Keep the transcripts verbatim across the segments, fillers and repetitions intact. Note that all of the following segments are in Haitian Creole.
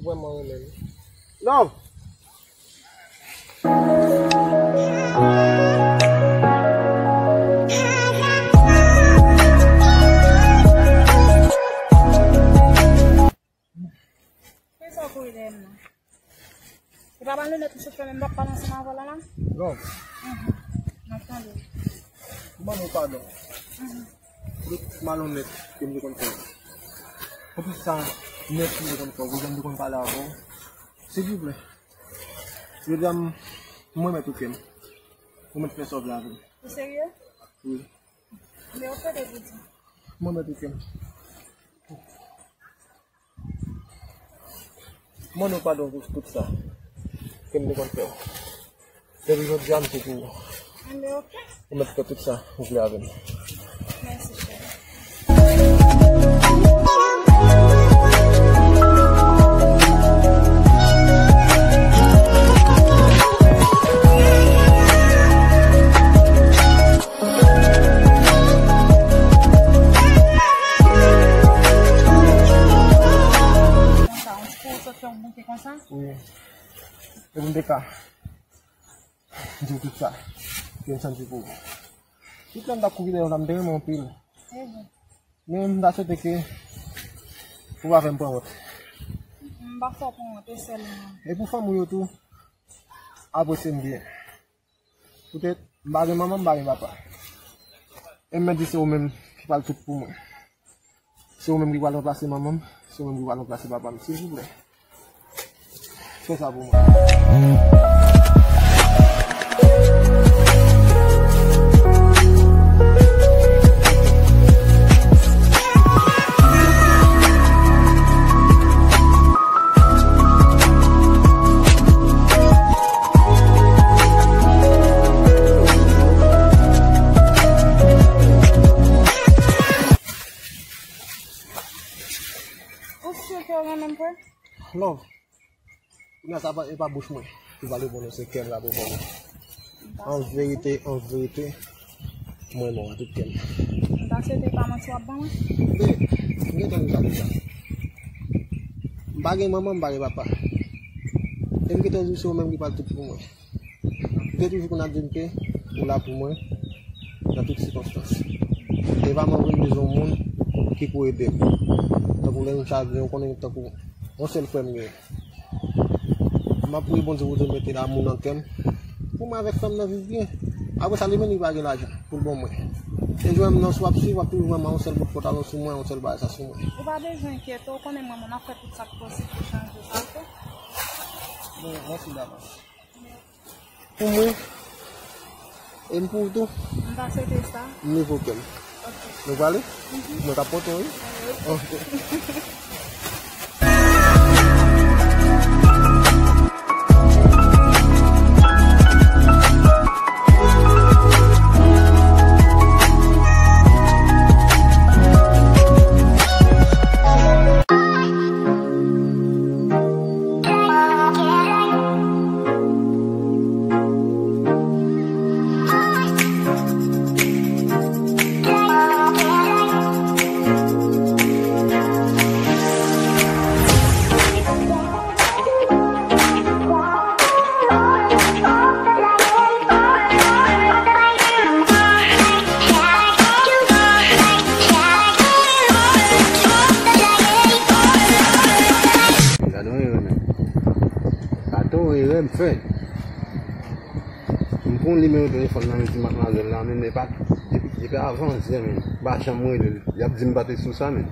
vrèman renmen l. Love! Poukisa w kouri dèyè m nan? E pa ban linèt misye fè menm, m p ap pale ansanm avè w la la? Love. Mhm. M ap tande w. M mande w padon. Mhm. Pou tout malonèt ke m te konn fè. Pou tout sa nèt ke m te konn fè, pou jan m te konn pale avè w. Silvouplè. Jodi a m, m remèt ou kè m. M remèt fè sa w vle avè m. Ou serye? Wi. Men ou pede pou di. M remèt ou kè m. M mande w padon pou tout sa ke m te konn fè w. Depi jodi a, m se pou ou. Anben, oke. Ou mèt fè tout sa ou vle avè m. Mèsi, cheri. Konsa, yon ti kou sot fè w bouke konsa? Wi. E pou m te ka di w tout sa ke m santi pou ou. Tout lè m t ap kouri dèyè w la, m te renmen w anpil. Mhm. Men m ta swete ke ou pa fè m pran wont. M pa fè w pran wont, e sèlman. E pou fanmi w yo tou, apresye m byen. Poutèt, m pa gen manman, m pa gen papa. E m mèt di se ou menm ki pral tout pou mwen. Se ou menm ki pral ranplase manman m, se ou menm ki pral ranplase papa m, silvouplè. Fè sa pou mwen. Ou si ke w renmen m vre? Love. Kounye a sa pa, e pa bouch mwen ki pral reponn ou, se kè m k ap reponn ou. An verite, an verite, mwen renmen w a tout kè m. M ta swete pa manti w ap ban mwen. Men, m gentan di w sa deja. M pa gen manman, m pa gen papa. E m gentan di w se ou menm ki pral tout pou mwen. M te toujou konn ap di m ke ou la pou mwen nan tout sikonstans. E pa mwen vin bezwen yon moun ki pou ede m. Tankou lè m chavire, ou konnen tankou yon sèl frè m genyen. M ap priye Bondye pou Bondye mete lanmou nan kè m, pou mwen avèk frè m nan viv byen. Apre sa, li menm li pa gen lajan pou l ban mwen. E jwenn m nan, si w ap swiv, w ap toujou wè m a yon sèl bout pantalon sou mwen, yon sèl bagay sa sou mwen. Ou pa bezwen enkyete, ou konnen mwen, mwen ap fè tout sa k posib pou chanje sa, oke? Bon, mèsi davans. Pou mwen, e m pou ou tou. M ta swete sa. M leve kè m. Ok. Nou prale? Mhm. Mwen k ap pote w, wi. Ok. Gade yon erè, men. Gade yon erè m fè. M pran nimewo telefòn nan, m di madmwazèl la, men li pa, depi, depi avan yè, men m pa janm rele l. Y ap di m pa te sou sa, men.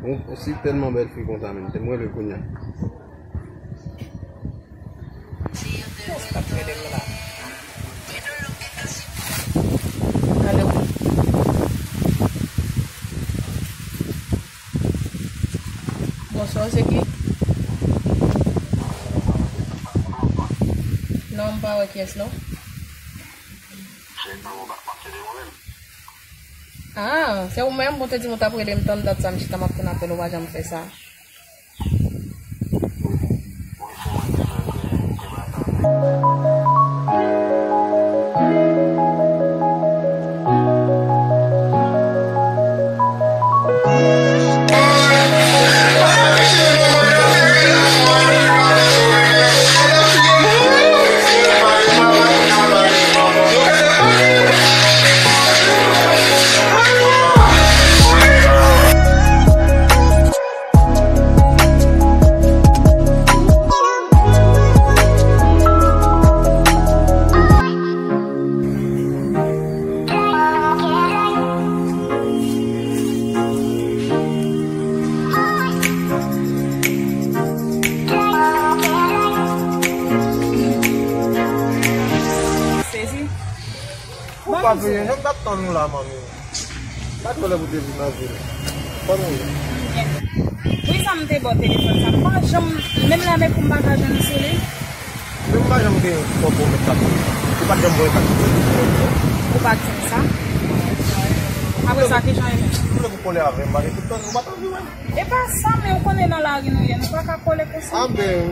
Yon, yon si tèlman bèl fi konsa, men. Te m rele l kounye a. Kiyès k ap rele m la? Alo? Bonswa, se ki? Non, m pa wè kiyès, non. Ah, se ou menm? Ou te di m ou t ap rele m, tann dat sa, m chita m ap tann apèl ou, pa janm fè sa. Pa veye, jan m t ap tann ou la, manmi. Pa twò lè pou te vin nan vil. Kòman ou ye? Byen. Poukisa m te ba w telefòn sa? M pa janm, menm lè men pou m pa ka jwenn sou li. Men m pa janm gen konpwomèt sa. Ou pa t janm voye sa. Ou pa t di m sa. Apre sa, ki jan e menm? Ou vle pou kole avè m, paske tout tan ou pa t anvi wè m. E pa sa, men ou konnen nan lari nou ye, nou pa ka kole konsa. A ben,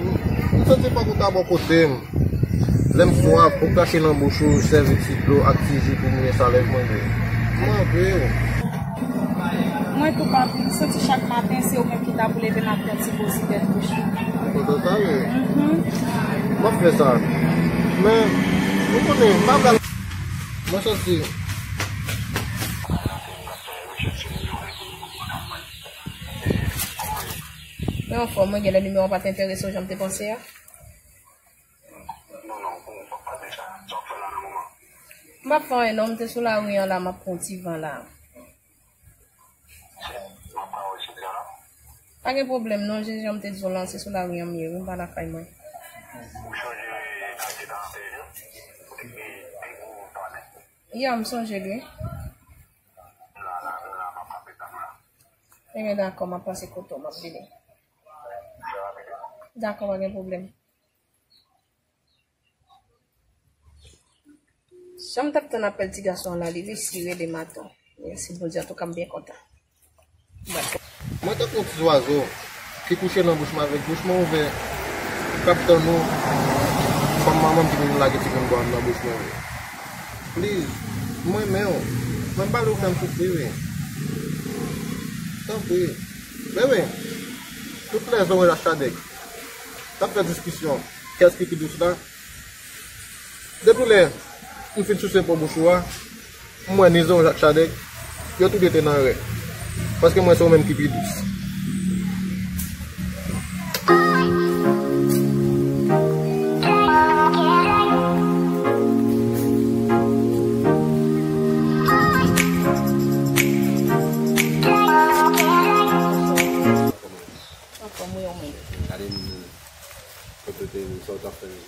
m santi fòk ou ta bò kote m. Lè m swaf, ou kache nan bouch ou, sèvi ti dlo ak ti ji pou mwen sa lè m manje. M anvi w. Mwen tou, papi, m santi chak maten se ou menm ki ta pou leve m ak yon ti bosi tèt bouch ou. Kontan sa ye. Mhm. M ap fè sa. Men, ou konnen, m pa pral. Mwen santi. Men anfòm, mwen genlè nimewo an pa t enterese w jan m te panse a. Non, non, ou p ap pale de sa. Sa w ap fè la nan moman? M p ap fè anyen non, m te sou lari an la, m ap pran ti van la. M ap ka wè si w la. Pa gen pwoblèm non, jan m te di w lan, se sou lari an m ye wi, m pa lakay mwen. Ou sonje sa ki ta anpeche w? Ou te gen de gwo pale. Ya, m sonje l wi. M la, la, m la, m ap frape zam la. Ebyen dakò, m ap pase kote w, m ap vini. Dakò, pa gen pwoblèm. Jan m t ap tann apèl ti gason an la, li resi rele m atou. Mèsi Bondye, antouka m byen kontan. Mwen tankou yon ti zwazo ki kouche nan bouch mwen avèk bouch mwen ouvè, k ap tann ou, kòm manman m ki vin lage ti grenn bwa m nan bouch mwen wi. Please, m renmen w. Mwen m pa vle w fè m soufri wi. Tanpri. Bebe, tout lè zanj ak chadèk t ap fè diskisyon. Kiyès ki pi dous la? Depi lè m fin souse po bouch ou a, m wè ni zanj ak chadèk, yo tou de te nan rè. Paske m wè se ou menm ki pi dous. Anfòm wi, ou menm? Gade moun nan. Kote w te ye menm, sa w t ap fè menm?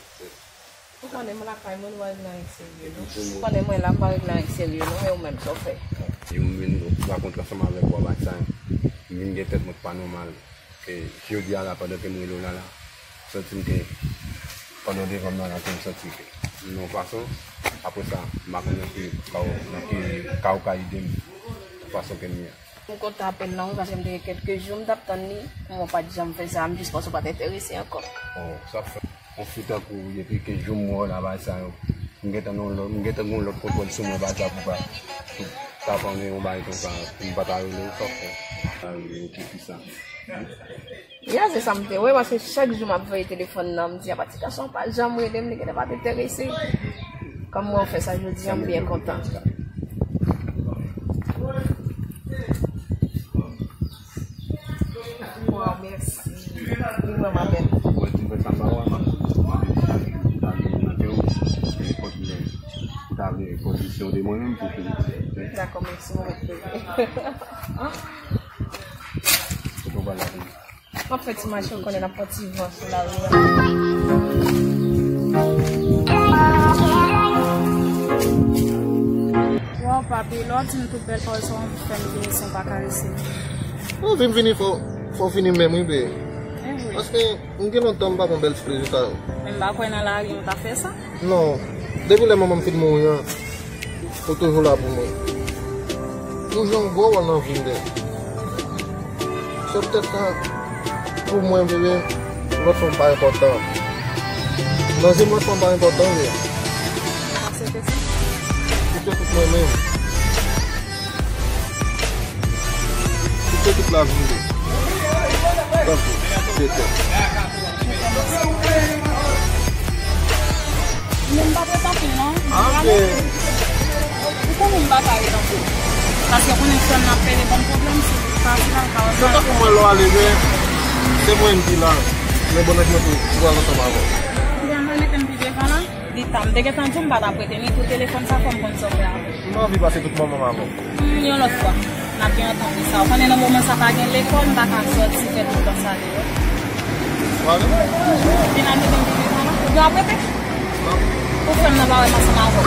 Ou konnen m lakay mwen, nou pa regle anyen serye non. Ou konnen mwen la, m pa regle anyen serye non, e ou menm, sa w fè? Yo m vin rakontre ansanm avèk ou a bagay sa, m vin gen tèt mwen k pa nòmal. E jodi a la, pandan ke m rele w la la, m santi m te, pandan w devan m nan la, ke m santi ke m nan yon fason, apre sa, m pa konnen ki ka w, nan ki ka w ka ede m, nan fason ke m ye a. M kontan apèl lan wi, paske m te gen kèlke jou m t ap tann li, mwen pa t janm fè sa, m jis panse w pa t enterese ankò. Oh, sa fè yon fi tankou w, depi kèk jou m wè w la, bagay sa yo. M gentan nan yon lòt, m gentan gen yon lòt kontwòl sou mwen, bagay sa pou pa, pou ta pann yon bagay konsa, pou m pa ta rele w, sa fè. Sa rele w, ki fi sa? Ya, se sa m te wè, paske chak jou m ap veye telefòn nan, m di, "Apa ti gason an pa janm rele m, li genlè pa t enterese." Kòm mwen fè sa jodi a, m byen kontan. Waw, mèsi. Li vrèman bèl. Mwen di mwen sa pa wè, m ap mande si ou ta gen nan kè w, nenpòt lè ou ta vle pozisyon de mwen menm pou fini. Dakò, mèsi, mwen mèt leve. Kote w pral la? M ap fè ti mache, ou konnen n ap pran ti van sou lari a. Waw, papi, lè w ap di m tout bèl pawòl sa w anvi fè m vini san w pa karese m. Ou anvi m vini, fò, fò w vini menm, wi, bebe. Paske m gen lontan m pa pran bèl ti plezi sa yo. Men m pa kwè nan lari m ta fè sa. Non. Depi lè manman m fin mouri an, ou toujou la pou mwen. Ou jwe yon gwo wòl nan vi m, bebe. Se poutèt sa, pou mwen, bebe, lòt fanm pa enpòtan. Nan je m, lòt fanm pa enpòtan, bebe. Ou se tout mwen menm. Kite tout lavi m. Tanpri, kite tèt. Men m pa prèt anpil non. Ah, ok. Ou konnen m pa ka ret anpil. Paske konnen frè m nan pede ban m pwoblèm, si pa si la, pa. Se tankou mwen lè w ale, men se mwen menm ki la. Men bonè mwen tou, pou al ansanm avè w. Ou gen anvi mete m pi devan la? Di ta, m te gentan di w m pa t ap rete, ni tou telefòn sa fò m konn sa w fè avè l. M anvi pase tout moman m avè w. Hmm, yon lòt fwa, n ap gen yon tan pou sa. Ou konnen nan moman sa pa gen lekòl, m pa ka sòti fè tout tan sa deyò. W ale? Vin al mete m pi devan la. Ou ap rete? Pou frè m nan pa wè m ansanm avè w.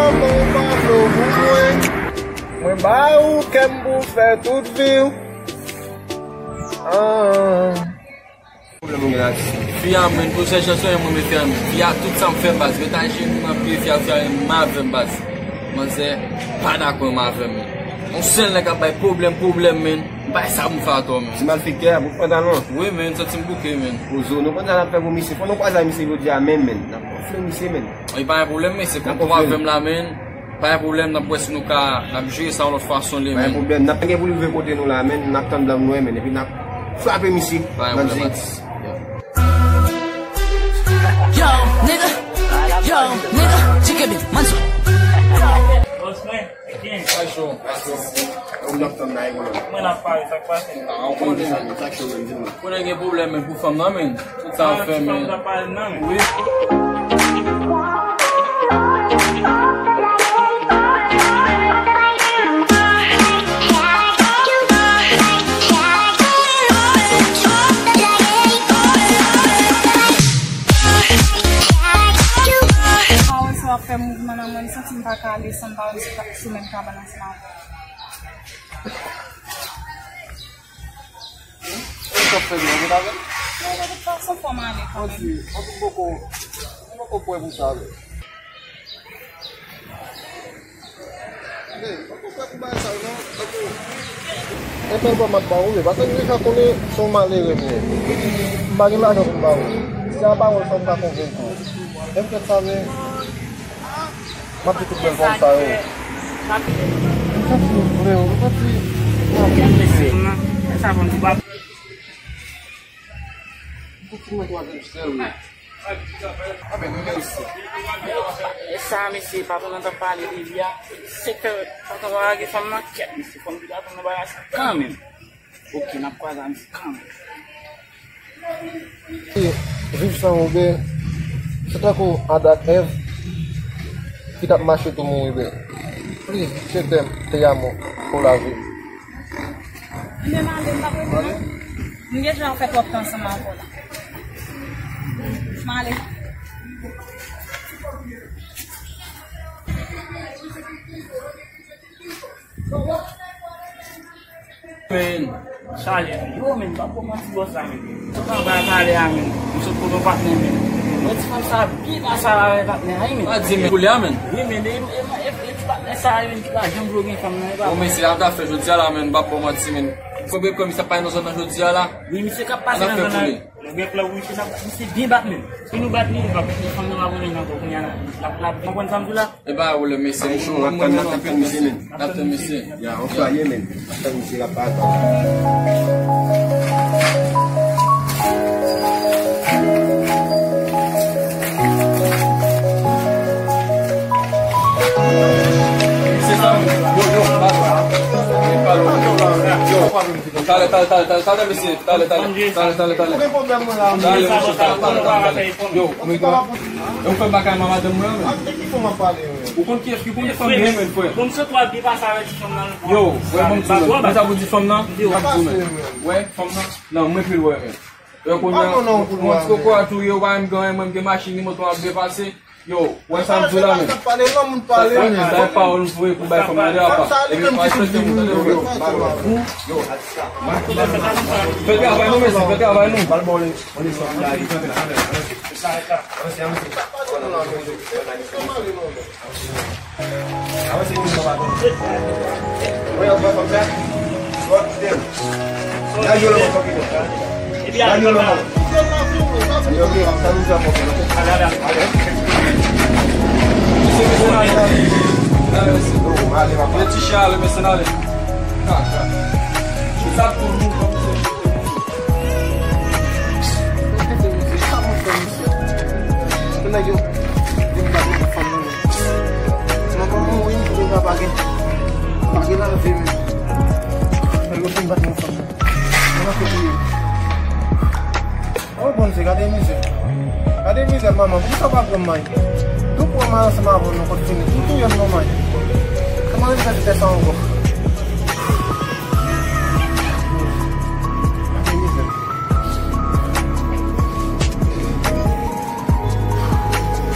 Kòman w pa vle w pou mwen? Mwen ba ou kè m pou fè tout vi w. Ah. Pwoblèm ou gen ak fi a, menn, pou sèl chans mwen renmen fi a, menn. Fi a, tout sa m fè, baz. Met ajenou nan pye fi a, fi a renmen avè m, baz. Manzè pa dakò renmen avè m, menn. Yon sèl nèg ap bay pwoblèm, pwoblèm, menn. M pa sa pou m fè atò, menn. Ti malfektè a, bout pantalon. Wi, menn, santi m bouke, menn. Pozo, nou konn sa n ap fè pou misye. Fò nou kwaze ak misye jodi a menm, menn. N ap konfle misye, menn. E pa yon pwoblèm, mesye. Kòm w avè m la, menn, pa yon pwoblèm, n ap wè si nou ka, n ap jere sa yon lòt fason, li, menn. Pa yon pwoblèm, n ap gen pou li rive kote nou la, menn, n ap tann blan nou, menn, epi n ap frape misye. Pa yon pwoblèm, atis. Yo, nigga. Yo, nigga. Chicken, man. Bòs mwen. Sa cho, sa cho. Ou n ap tann la, e konnen. Mwen ap pale, sa k pase? Ah, ou konnen sa, sa cho menm, di mwen. Konnen gen pwoblèm, men, pou fanm nan, men. Tout sa ap fè, men. Fanm nan, men. Wi. Pawòl sa w ap fè mouvman nan mwen, m santi m pa ka ale san m pa wè sou menm kabann ansanm avè w. Ou t ap fè byen, ou t avè m? Non, de tout fason, fò m ale kanmenm. Anti, anti, m poko, m poko prè pou sa, vre. Men, m poko prè pou bagay sa yo, non. Tankou, enpè pa m ap ba ou, vre. Paske m deja konnen se yon malere m ye. M pa gen lajan pou m ba ou. Se a pawòl sa m ka konvenki w. Lè m fè sa, men, m ap di tout bèl pawòl sa yo. M santi m vre, m santi m ap vre. M santi mwen twazyèm sèl, wi. Amen, mèsi. E sa, mesye, patwon nan t ap pale de li a. Sektè patwon pa lage fanm nan kèt, mesye. Fanm ki patwon nan bagay sa kanmenm. Ok, n ap kwaze a misye kanmenm. Viv san ou, ben, se tankou Adan ak Èv ki t ap mache tou mouri, ben. Please, je t'aime, te amo, pou lavi. Mwen ale, m pa prete non. M gentan fè twòp tan ansanm avè w la. M ale. Men, chaje, yo, men, m pa pran manti bòs la, men. Sot anba talè a, men. M sot kote yon patnè, men. Mwen ti fanm sa byen pase avè patnè a, wi, men. Pa di, men, koulye a, men. Wi, men, e, e, e, e ti patnè sa, men, ki pa janm vle gen fanm nan, e pa. Bon, men, se ap ta fè jodi a la, men, m pa pran manti, men. Konbyen kòb misye ap pale nan zòn nan jodi a la? Wi, misye k ap pase nan zòn nan. Nèg la, wi, se n ap, misye byen bat, men. Si nou bat li, li p ap, fanm nan p ap renmen l ankò, kounye a, l ap, l ap, konprann sa m di w la? E pa ou le mesye. Ay, chou, n ap tann, n ap tann misye, men. N ap tann misye. Ya, on fwa ye, men. N ap tann misye, l ap pa atann. Misye sa, men. Yo, yo, pa sa. Yo. Talè, talè, talè, talè, talè, mesye. Talè, talè, talè, talè, talè. Ou gen pwoblèm mwen la. Talè, mesye, talè, talè, talè, talè. Yo, men, e ou fè bagay ma madanm mwen, men. Ak de ki fanm ap pale, men? Ou konn kiyès ki konn fanm, men, men, frè. Bon, se twa byen pase avèk ti fanm nan. Yo, wè, bon, ti fanm nan. Sa pou di fanm nan? Yo. Wè, fanm nan. Non, mwen pil wè, men. Yo, kounye a, yon ti koko a touye, ou pa menm gen anyen, mwen, m gen machin, ni moto, m ap byen pase. Yo, wè sa m di w la, men. Sa pale, non, moun pale, men. Sa e pawòl m voye pou bay fanm nan de apa. Epi pa respèkte moun, tande, yo. Yo, fè travay nou, mesye, fè travay nou. Nèg yo vin bat mwen fanm nan, men. Mwen pa mouri, m deja pa gen, pa gen lavi, men. Nèg yo vin bat mwen fanm nan. Mwen nan kote yo. Oh, Bondye, gade mizè. Gade mizè, manman. Poukisa w pa pran may? Tou pran may ansanm avè w, nou konn fini. Tou touye m nan may. Kòman yo fè fè sa ankò? Gade mizè.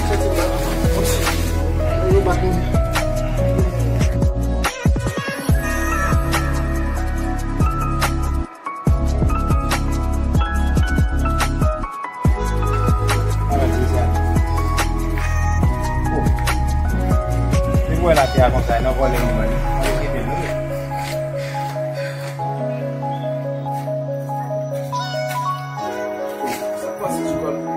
Soti la. Yo bat mwen.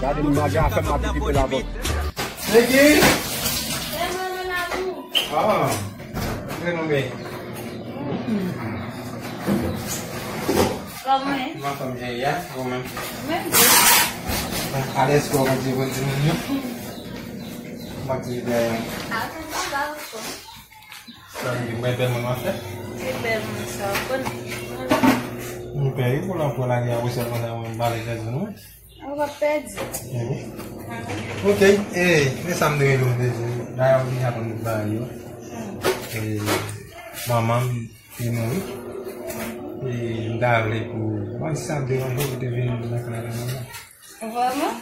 Gade m lage afè m ap kite la bò. Niki! Ah, renome. Kòman? Mwen anfòm, Jeya, ou menm? Mwen byen. Alèz kò w konn di pou timoun yo? Kòman aktivite a ye? A, sa va ankò. Sa vle di mwen bèl moun w ap fè? Se bèl moun sa w konn. M pè wi pou l anpò lage a pou sèlman sa mwen pale fè di nou. Ou pa pèdi. Ewi. Ok, e, men sa m te rele w te di. Dayè ou deja konn bagay yo. E, manman m te mouri. E, m ta vle pou, mwen si sa ap deranje w pou te vin nan kay la manman. Vrèman?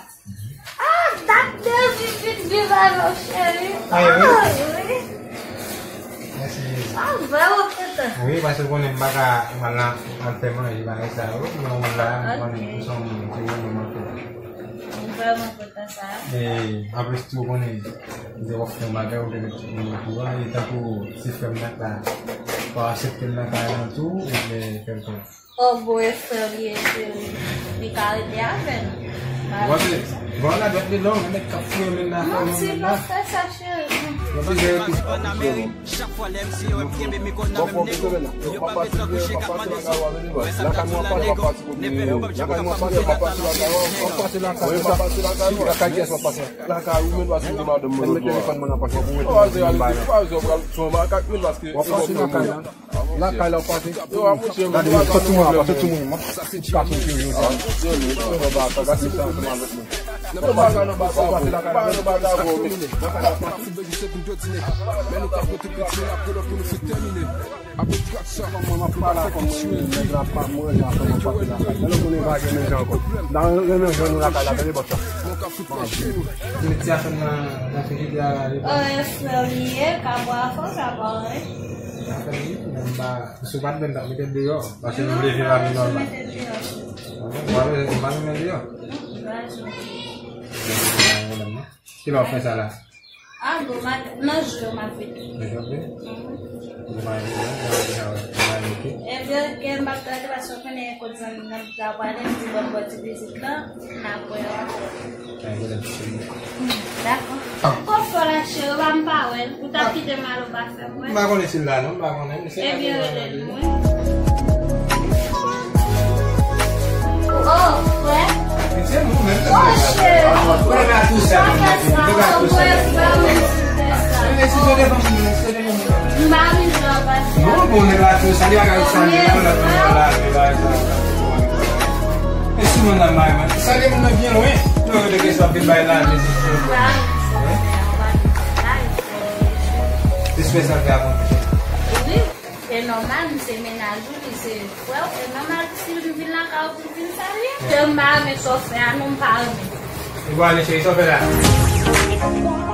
Ah, dat de vin vin viv avè w, cheri. Ah, wi? Ah, wi. Mèsi, Jezi. Ah, m vrèman kontan. Wi, paske ou konnen m pa ka, m al nan, al fè manje, bagay sa yo. Men ou la, m konnen ou se yon moun ki renmen manje. M vrèman kontan sa. E, anplis tou, ou konnen, m te wè w fè yon bagay, ou te met tout moun okouran, e tankou ti frè m nan ka, pa aksepte l nan kay lan tou, oubyen kèlkonk. Oh, bon, e frè m ye, cheri. Li ka rete avè n. Bon, se, bon, la dwèt li long, nèg k ap fouye men nan fè men la. Non, ti pa fè sa, cheri. Bon, se jere tou. Chak fwa lè m si yo m kenbe mikwo nan men m, nego yo pa bezwen kouche k ap mande sou. Mwen sa m t ap di la, nego, nenpè yo p ap jwenn kòb nan men yo. Lakay kiyès w ap pase? Lakay ou menm, paske se madanm mwen. Mete telefòn mwen nan pòch mwen pou mete nan bay la. W ap pase lakay la. Lakay la w pase. Gade, sòti mwen, sòti mwen. M ap pase yon ti kason pou yo jodi a. Nan bagay nan bagay, ou pa te lakay la, ou pa te lakay la. Mwen, mwen pale avè mwen, nèg la pa manje ansanm, mwen pase lakay. Lè nou konnen pa gen menm jan ankò. Nan renmen jwenn nou lakay la, tande bòs la. Met ti afè m nan, nan frijidè a la, li. Oh, frè m li ye, ka bwè afè w, ka bwè anyen. Afè m li, men m pa, si w pa t bwè, m t ap mete l deyò, paske nou vle viv lavi nòmal. Mwen pa bezwen, m pa renmen deyò. Ki lè w fè sa la? Ah, bon, ma, nan jou yo m ap vini. Nan jou w ap vini? Mhm. Bon, ma, ma, ma, ma, ma, ok. Ebyen, ke m ap tande paske w konnen kote zanmi m nan m ta prale, m di bon, bon, ti vizit la, n ap wè yo ankò. Ay, bon, bon. Dakò. Ankò fò la, cheri, pa m pa wè l. Ou t ap kite m al ou pa fè m wè. M pa konnen si l la, non, m pa konnen. Ebyen, rele l, mwen. Oh, frè. Se nou menm. Oh, cheri. Ou leve a tou sèl. Pa fè sa, oh, frè, frè, mèsi de sa. Men si se devan moun, se devan moun. M pa vin nan pati. Non, bon, nèg la tou sèl, li pa ka sa, li pa ka la, li pa ka sa. E si moun nan mari mwen, sa gen moun nan byen lwen. Nou rete ke sa vin bay la, men si se. Respè sa fè avan. Wi, e nòmal, m se mennaj ou, li se frè w, e nòmal si l vin lakay ou pou l vin salye. Ke m pa renmen sa w fè a, non, m pa renmen. E bon, ale, cheri, sa w fè la?